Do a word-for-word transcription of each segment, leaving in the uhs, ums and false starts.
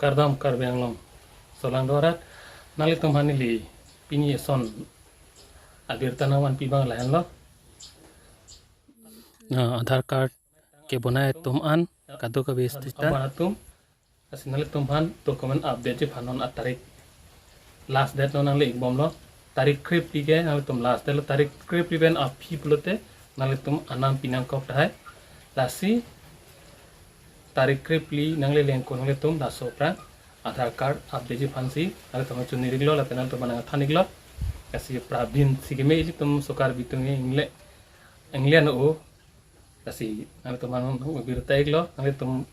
Kardom Karbi Anglong aso lang do arat, nanglitum aphan neli pini eson abirta nangvanpi abang lahenlo. Ah, Aadhaar card kebonai atum an kadokave sita. Aban atum, lasi nanglitum aphan document update-ji aphan non atarik last date non nangli-ikbomlo. Tarik krephli ke nanglitum last date lo, tarik krephli pen aphi pulote nanglitum anam pinangkok tahai. Lasi tarik krephli nanglileng ko nanglitum laso aphrang Aadhaar card update-ji aphansi nanglitum choningri-iklo lapen nanglitum aphan nangthan-iklo. Lasi prapjin si keme ilitum so Karbi atum ingle ingle ano. Lasi nanglitum aphan nang-abirta-iklo, nanglitum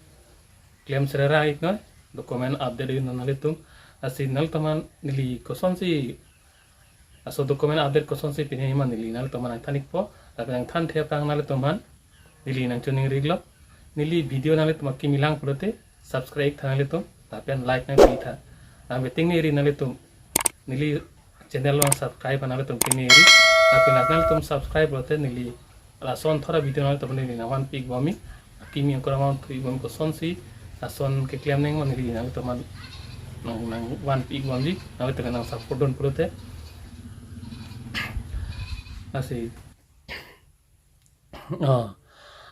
klem serera-iknoi, document update-iknoi nanglitum. Lasi nanglitum aphan neli kosonsi laso document update kosonsi pine ma neli nanglitum aphan nangthan-ikpo, lapen nangthanthe aphrang nanglitum aphan neli nangchoningri-iklo. Neli video nanglitum akimi lang pulote subscribe tha nanglitum, lapen like nangpi tha. Nang waiting ni ri nanglitum neli channel along subscribe nanglitum pine ri. Lapen nanglitum subscribe pulote neli lason thora video nanglitum aphan neli nangvanpi-ikbomji. Akimi angkor nangvanpi-ikbom kosonsi lason keklem nangma neli nanglitum aphan nang nangvanpi-ikbomji, nanglitum nang support dun pulote. Lasi, oh,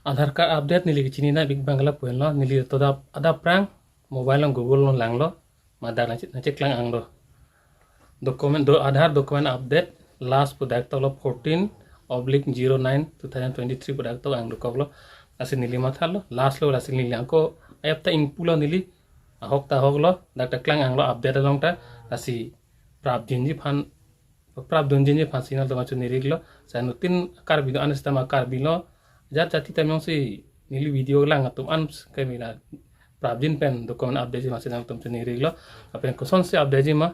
Aadhaar card update neli kechinine abang ke lapu henlo, neli to adap adap aphrang mobile along Google along langlo, ma dak nangche nangcheklang anglo. Document do Aadhaar document update last pu dak toklo, fourteen oblique zero nine two thousand twenty-three pu dak tok ang dokoklo. Lasi neli mathalo, last lo, lasi neli angko app ta ingpulo neli, ahok ta ahoklo, dak ta klang anglo update along ta. Lasi prapjinji aphan, prapdunjinji aphansi nanglitum aphan choningri-iklo. Sa nutin Karbi do-an sita ma Karbi lo, jat jati ta jongsi neli video lang atum an kemila prapjin pen document update-ji aphansi nanglitum choningri-iklo. Lapen kosonsi update-ji ma,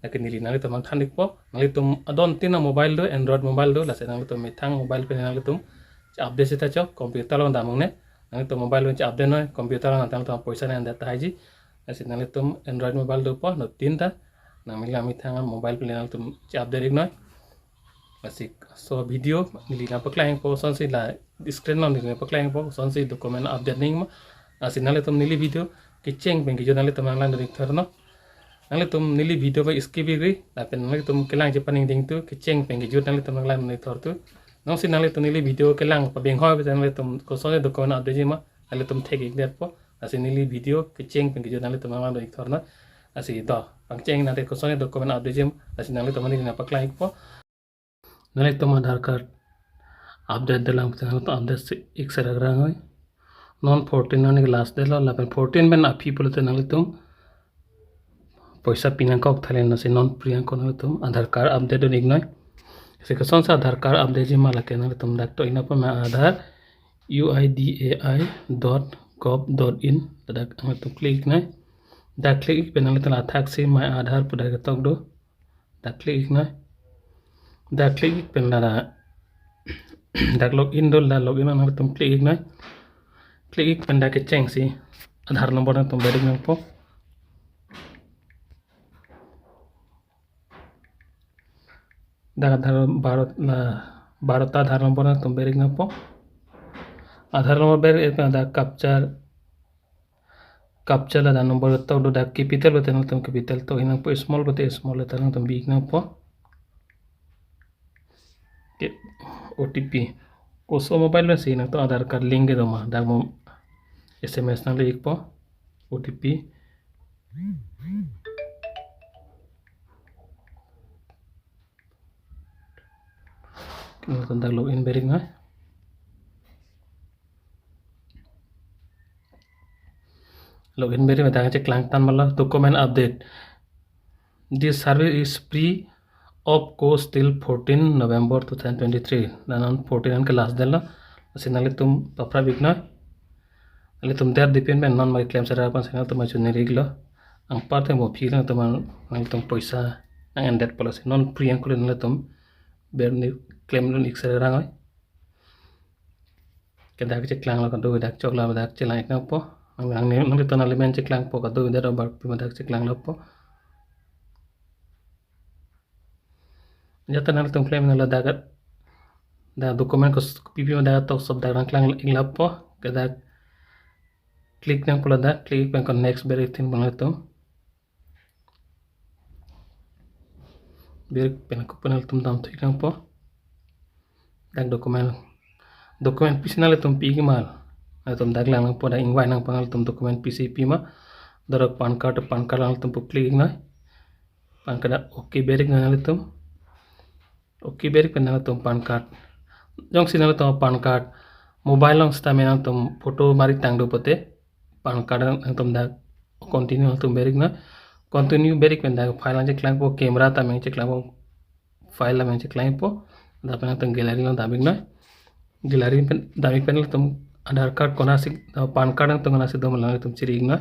lake neli nanglitum aphan than-ikpo. Nanglitum adon tin a-mobile do, Android mobile do, lasi nanglitum methang mobile pen nanglitum update sita chok, computer along dam ungne. Nanglitum mobile pen update noi, computer along nanglitum poisa nang-endet tahai ji. Lasi nanglitum Android mobile dopo, nutin ta nangmila methang mobile pen nanglitum update-iknoi. Lasi laso video neli nangpaklangpo kosonsi, la screen along neli nangpaklangpo kosonsi document update nangma. Lasi nanglitum neli video kecheng pen kejut nanglitum nanglang dun-ik thornon. Nanglitum neli video ba skip-ikri, lapen nanglitum kelang chepaningding tu, kecheng pen kejut nanglitum nanglang dun-ik thor tu. Jongsi nanglitum neli video kelang pabeng hoi pen nanglitum kosonsi document update-ji ma, nanglitum thek-ikdetpo. Lasi neli video kecheng pen kejut nanglitum nanglang dun-ik thornon. Lasi do, pangcheng nangte kosonsi document update-ji ma, lasi nanglitum neli nangpaklang-ikpo. Nanglitum Aadhaar card update detlang pulote nanglitum update-ik serera nangoi. Non fourteen non ke last date lo, lapen fourteen pen aphi pulote nanglitum poisa pinangkok thalen, lasi non priang ko nanglitum Aadhaar card update dun-iknoi. Lasi kosonsi Aadhaar card update-ji ma lake nanglitum dak tok-iknoi po, my Aadhaar U I D A I dot gov dot in, dak nanglitum click-iknoi. Dak click-ik pen nanglitum la athaksi my Aadhaar pu dak tok do. Dak click-iknoi. Dak click-ik pen la dak login do, la login nanglitum click-iknoi. Click-ik pen dak kechengsi Aadhaar number nanglitum ber-ik nangpo. Dak Aadhaar baro la, baro ta Aadhaar number nanglitum ber-ik nangpo. Aadhaar number ber-ik pen dak captcha, captcha ladak number tok do, dak capital pulote nanglitum capital tok-ik nangpo, small pulote small letter nanglitum bi-ik nangpo. Ke O T P. Koso mobile pensi nanglitum Aadhaar card link kedo ma, dak mo S M S nangle-ikpo, O T P. Nanglitum dak login ber-iknoi. Login ber-ik pen dak cheklangtang malo, document update. This service is free of cost till fourteen November two thousand twenty-three. La non fourteen an ke last date lo. Lasi nanglitum paprap-iknoi. Nanglitum der dipin pen non ma klem serera aphansi nanglitum choningri-iklo. Anparta mo aphi nanglitum, nanglitum poisa nang-endetpo, lasi non priang ko nanglitum ber ni klem dun-ik serera nangoi. Ke dak cheklanglo, kadokave dak choklo, dak chelang-ik nangpo. Ang, ang ni, nanglitum nanglemen cheklangpo, kadokave dak obar pi ma dak cheklanglo po. Jata nanglitum klem nanglo dak, dak document kos-, pipi ma dak tok sob dak nangklang-iklo po. Ke dak Click nangpo ladak, click pen ko next berik thin bang nangtum. Berik pen ko pen nangtum dam thik nangpo. Dak document, document pisi nanglitum pi ikji ma. Nangtum dak lang nangpo, dak ingvai nangpo nangtum document pisi pi ma. Dak PAN card, PAN card nangtum pu click iknoi. PAN card okay berik nangtum. Okay berik pen nangtum PAN card. Jongsi nangtum PAN card mobile along sitame nangtum photo mari tang do pote, PAN card nangtum dak continue nangtum berik noi. Continue berik pen dak file nangcheklangpo, camera tame nangcheklangpo, file tame nangcheklangpo. Dak pen nangtum gallery along dam iknoi. Gallery pen dam ik pen nangtum Aadhaar card konasi, PAN card nangtum konasi do ma nangtum chiri iknoi.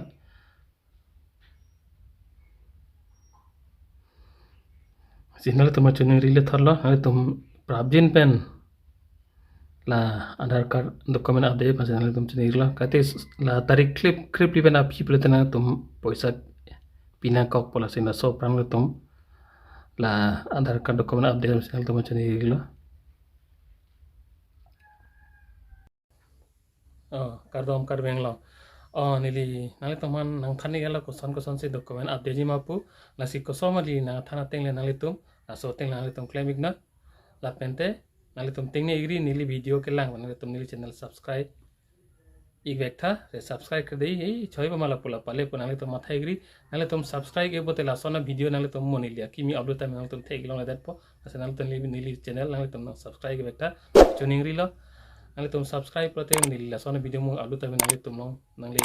Si nanglitum choningri le thotlo, nanglitum prapjin pen la Aadhaar card document update pensi nanglitum choningri lo. Kate s-, la tarik khrip, khrip phli pen aphi pulote nangtum poisa pinangkokpo, lasi laso aphrang nangtum la Aadhaar card document update pensi nanglitum choningri lo. Oh, kardom, kardom lo. Oh, neli nanglitum aphan nangthan iklo koson kosonsi document update ji ma pu. Lasi koson ma neli nangthan ateng le nanglitum, laso ateng le nanglitum klem iknoi. Lapente nanglitum tengne igri neli video kelang, nanglitum neli channel subscribe ik vek tha, re subscribe kre dei, eh, choi ba mala pula pale pu nanglitum matha igri, nanglitum subscribe ik pote lason avideo nanglitum mo neli akimi upload tame nanglitum thek long detpo, lasi nanglitum neli, neli channel nanglitum nang subscribe ik vek tha, choningri lo, nanglitum subscribe pulote neli lason avideo mo upload tame nanglitum long, nangli,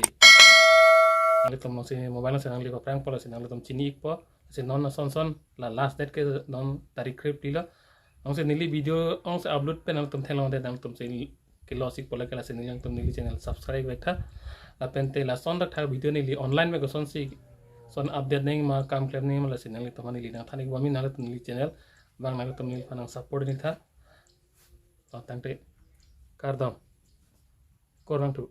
nanglitum longsi mobile longsi nangli paprangpo, lasi nanglitum chini ikpo, lasi non ason son, la last date ke non tarik khrip phli lo, Jongsi neli video jongsi upload pen nangtum theklong det nangtum si kelo sik pola kela si neli nangtum neli channel subscribe vek tha. Lapente lason dak thak video neli online me kosonsi son update nangji ma kam klem nangji ma lasi nanglitum aphan neli nangthan ik bami, nanglitum neli channel bang nanglitum neli aphan nang support ik tha. To tangte kardom. Kurvangthu.